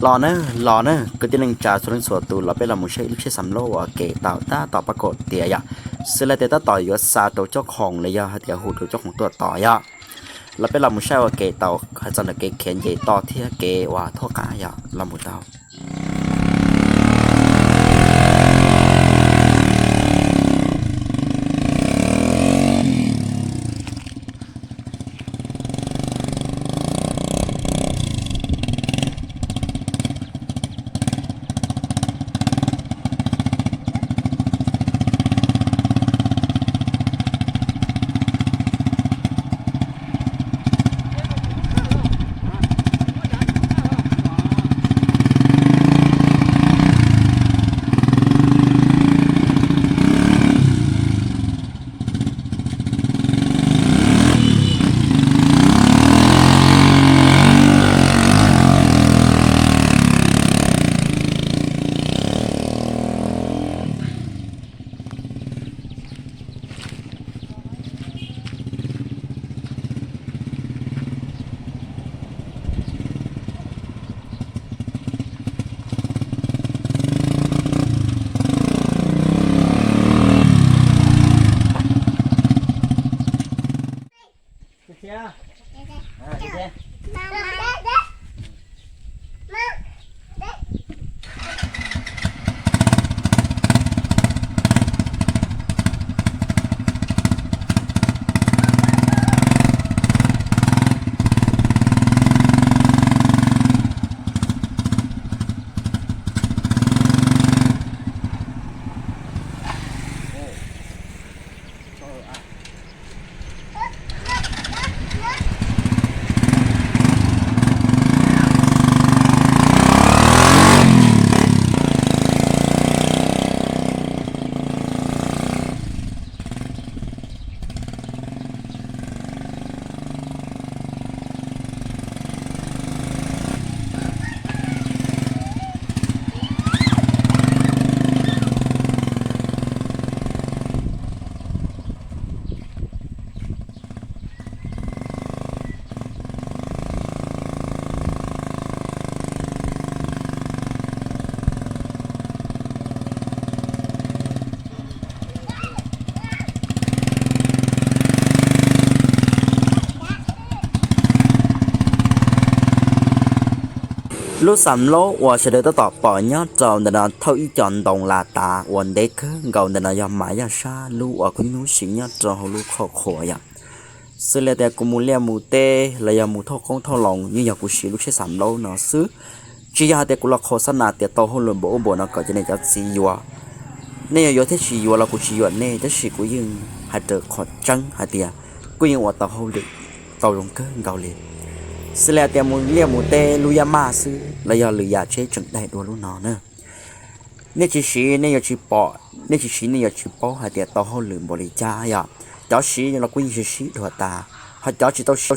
Los na, los na kwv tij neej tsa txhua leej txhua tus, los peb los mus saib ib lub tsheb xam laub uas kev tau tab tom pab kom tiav yom. Xws li tias tab tom yuav xa rau cob khoom los yog hais tias hu rau cob khoom tuaj tos yom. Los peb los mus saib ua kev tau hais txog ntawm kev khiav nce toj thiab kev uas thuab qab yom, los mus tau. Lub xam laub uas sawv daws tab tom pom nyob rau ntawm no thauj ib co ntoo las tav uas ntev kawg nkaus ntawm no yog mas yog sab lub uas kuv nyuj siv nyob rau hauv lub qhov qhuas yom. Xws li tias kuv mus liaj mus teb los yog mus thauj qoob thauj loo yeej yog kuv siv lub tsheb xam laub no xwb. Tsis yog hais tias kuv los qhau xab nas tias tau hauj lwm npaum ub npaum no kom cov niam cov txiv yuav. Nej yuav yuav thiab tsis yuav los kuv tsis yuam nej, tab sis kuv yeej hais raws qhov tseeb hais tias kuj yeej ua tau hauj lwm tau zoo kawg nkaus li. Xws li tias mus liaj mus teb lub yaj maj xwb los yog lwm yam tsheb tseem daig dua lub no na. Nej tsis siv nej yuav tsis pom, nej tsis siv nej yuav tsis paub hais tias tau hauj lwm npaum li cas yom. Cov siv los kuj yeej sib sib dhuav tas, ho cov tsis tau siv